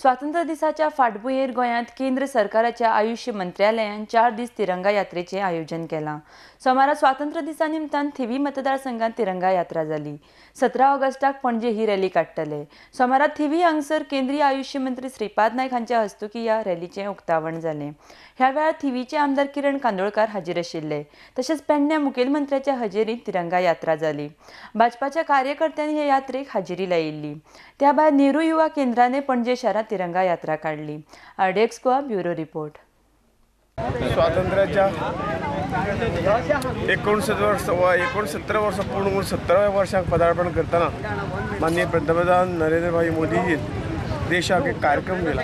स्वातंत्र्य दिसाच्या फाटभुंयेर गोंयांत केंद्र सरकाराच्या आयुष्य मंत्रालयान 4 दीस तिरंगा यात्रेचें आयोजन केलां। सोमारा स्वातंत्र्य दिसा निमतान थिवी मतदारसंघात तिरंगा यात्रा जाली। 17 ऑगस्टाक पणजे ही रॅली काडटले। सोमारा थिवी हांगसर केंद्रीय आयुष्य मंत्री श्रीपाद नायक हांच्या हस्तुकी ह्या रॅलीचें उक्तावण जालें। ह्या वेळार थिवीचे आमदार किरण कांदोळकार हाजीर आशिल्ले। तशेंच पेडण्या मुखेलमंत्र्याच्या हजेरींत तिरंगा यात्रा जाली। भाजपाच्या कार्यकर्त्यांनी हे यात्रेक हाजेरी लायिल्ली। त्या भायर नेहरू युवा केंद्राने पणजे शहरात तिरंगा यात्रा काढली। RDX Goa bureau report. स्वातंत्र्याच्या 69 वर्ष पूर्ण करून 17व्या वर्षाक पदार्पण करताना माननीय पंतप्रधान नरेंद्रभाई मोदीजी देशाक एक कार्यक्रम दिला।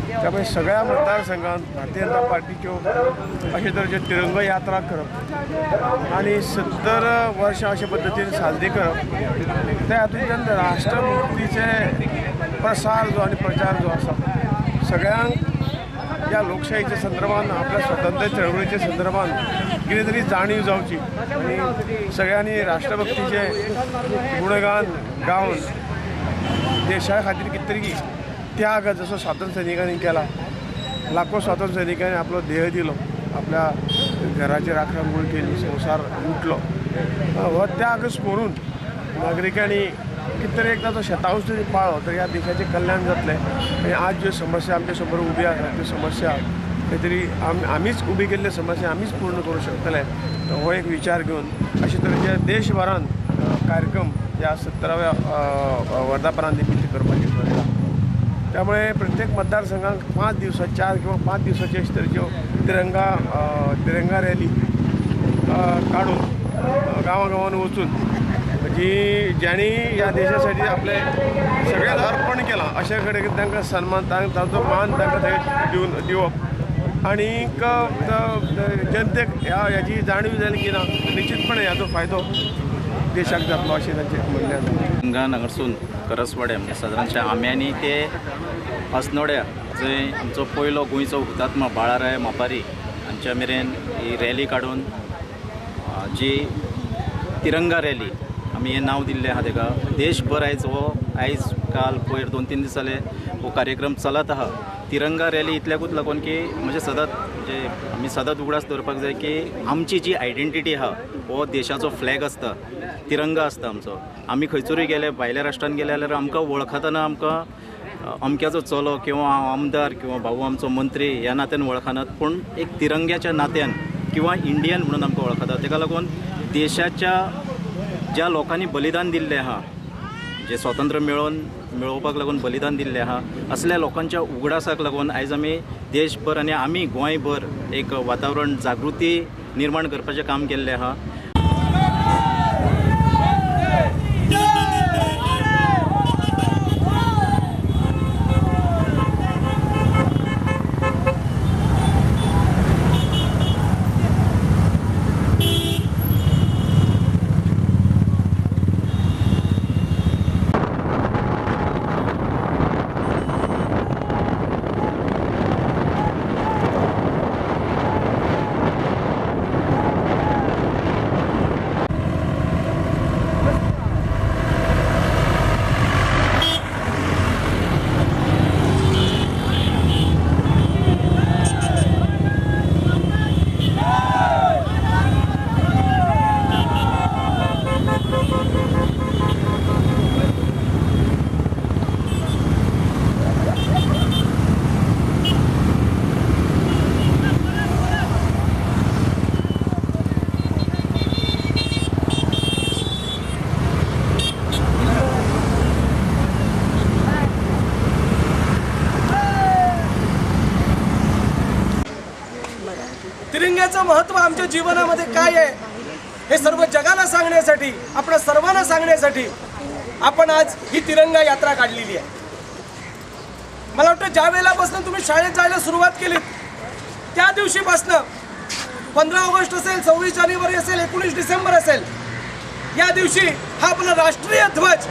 त्यामुळे सगळ्या मतदारसंघात भारतीय जनता पार्टीच्यो अशे तरेच्यो तिरंगा यात्रा करप आनी 70 वर्षां अशे पद्दतीन साजरी करप, त्या हातूंतल्यान राष्ट्रभक्तीचे प्रसार जो आनी प्रचार जो आसा सगळ्यांक ह्या लोकशाहीच्या संदर्भान, आपल्या स्वतंत्र चळवळीच्या संदर्भान कितें तरी जाणीव जावची आनी सगळ्यांनी राष्ट्रभक्तीचे गुणगान गावन देशा खातीर कितें तरी त्याग जसो स्वातंत्र्य सैनिकांनी केला, लाखो स्वातंत्र्य सैनिकांनी आपलो देह दिलो, आपल्या घराची राखण केली, संवसार लुटलो, हो त्याग स्मरून नागरिकांनी कितें तरी एकदां तो शेतावस तरी पाळ्ळो तर ह्या देशाचें कल्याण जातलें। आनी आज ज्यो समस्या आमच्या समोर उबी आसा त्यो समस्या खंय तरी आमीच उबी केल्ल्यो समस्या आमीच पूर्ण करूंक शकतले हो एक विचार घेवन अशे तरेचे देशभरान कार्यक्रम ह्या 17व्या वर्धापना निमित्त करपाचें ठरयलां। त्यामुळे प्रत्येक मतदारसंघात 5 दिवसात 4 किंवा 5 दिवसाचे अशे तरेच्यो तिरंगा रॅली काडून गांवागांवान वचून जी ज्यांनी ह्या देशासाठी आपले सगळ्यांत अर्पण केलां अशा कडेन तांकां सन्मान, तांचो मान तांकां थंय दिवप आनीक जनतेक ह्या हेजी जाणीव जाली की ना निश्चितपणे हाचो फायदो देशाक जातलो अशें तांचें म्हणणें आसा। तिरंगा हांगासून करसवाड्या म्हणजे सादारणशे आम्यांनी ते अस्नोड्या जंय आमचो पयलो गोंयचो हुतात्मा बाळाराय मापारी हांच्या मेरेन ही रॅली काडून जी तिरंगा रॅली आमी हें नांव दिल्लें आहा तेका, देशभर आयज हो आयज काल पयर 2-3 दीस जाले हो कार्यक्रम चलत आहा। तिरंगा रॅली इतल्याकूच लागून की म्हणजे सदांच म्हणजे आमी सदांच उगडास दवरपाक जाय की आमची जी आयडेंटिटी आहा हो देशाचो फ्लॅग आसता, तिरंगा आसता आमचो। आमी खंयसरूय गेले भायल्या राष्ट्रान गेले जाल्यार आमकां वळखतना आमकां अमक्याचो चलो किंवा आमदार किंवा भाऊ आमचो मंत्री ह्या नात्यान वळखनात, पूण एक तिरंग्याच्या नात्यान किंवा इंडियन म्हणून आमकां वळखतात। तेका लागून देशाच्या ज्या लोकांनी बलिदान दिल्लें आहा, जे स्वातंत्र्य मेळोवपाक लागून बलिदान दिल्लें आहा, असल्या लोकांच्या उगडासाक लागून आयज आमी देशभर आनी आमी गोंयभर एक वातावरण जागृती निर्माण करपाचें काम केल्लें आहा। तिरंग्याचं महत्त्व आमच्या जीवनामध्ये काय आहे हे सर्व जगाला सांगण्यासाठी, आपल्या सर्वांना सांगण्यासाठी आपण आज ही तिरंगा यात्रा काढलेली आहे। मला वाटतं ज्या वेळेलापासून तुम्ही शाळेत जायला सुरुवात केली त्या दिवशीपासून 15 ऑगस्ट असेल, 26 जानेवारी असेल, 19 डिसेंबर असेल, या दिवशी हा आपला राष्ट्रीय ध्वज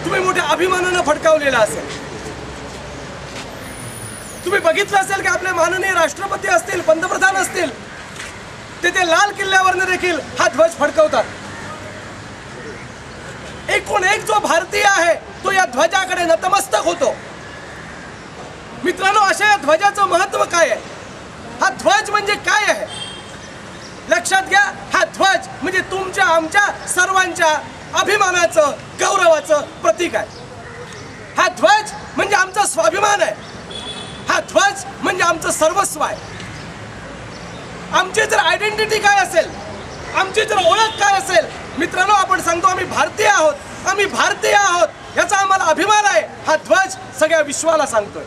तुम्ही मोठ्या अभिमानानं फडकावलेला असेल। तुम्ही बघितलं असेल की आपले माननीय राष्ट्रपती असतील, पंतप्रधान असतील, ते ते लाल किल्ल्यावरनं देखील हा ध्वज फडकवतात। एकूण एक जो भारतीय आहे तो या ध्वजाकडे नतमस्तक होतो। मित्रांनो, अशा या ध्वजाचं महत्त्व काय आहे? हा ध्वज म्हणजे काय आहे? लक्षात घ्या, हा ध्वज म्हणजे तुमच्या आमच्या सर्वांच्या अभिमानाचं, गौरवाचं प्रतीक आहे. हा ध्वज म्हणजे आमचा स्वाभिमान आहे. हा ध्वज म्हणजे आमचं सर्वस्व आहे. आमची जर आयडेंटिटी काय असेल, आमची जर ओळख काय असेल, मित्रांनो आपण सांगतो आम्ही भारतीय आहोत, आम्ही भारतीय आहोत याचा आम्हाला अभिमान आहे. हा ध्वज सगळ्या विश्वाला सांगतोय.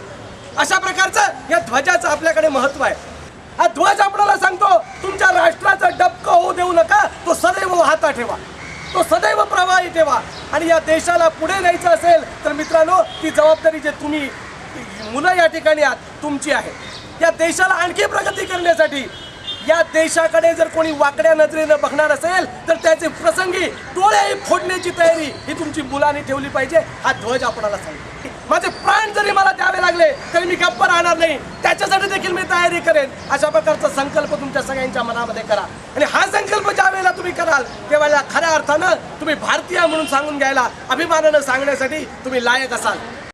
अशा प्रकारचं या ध्वजाचं आपल्याकडे महत्त्व आहे. हा ध्वज आपल्याला सांगतो तुमच्या राष्ट्राचं डबकं होऊ देऊ नका, तो सदैव वाहता ठेवा, तो सदैव प्रवाही ठेवा. आणि या देशाला पुढे न्यायचं असेल तर मित्रांनो ती जबाबदारी जे तुम्ही मुलं या ठिकाणी आहात तुमची आहे. या देशाला आणखी प्रगती करण्यासाठी या देशाकडे जर कोणी वाकड्या नजरेनं बघणार असेल तर त्याचे प्रसंगी डोळेही फोडण्याची तयारी ही तुमची मुलांनी ठेवली पाहिजे. हा ध्वज आपणाला सांगतो. माझे प्राण जरी मला द्यावे लागले तरी मी गप्प राहणार नाही, त्याच्यासाठी देखील मी तयारी करेन. अशा प्रकारचा संकल्प तुमच्या सगळ्यांच्या मनामध्ये करा. आणि हा संकल्प ज्या वेळेला तुम्ही कराल त्यावेळेला खऱ्या अर्थानं तुम्ही भारतीय म्हणून सांगून घ्यायला, अभिमानानं सांगण्यासाठी तुम्ही लायक असाल.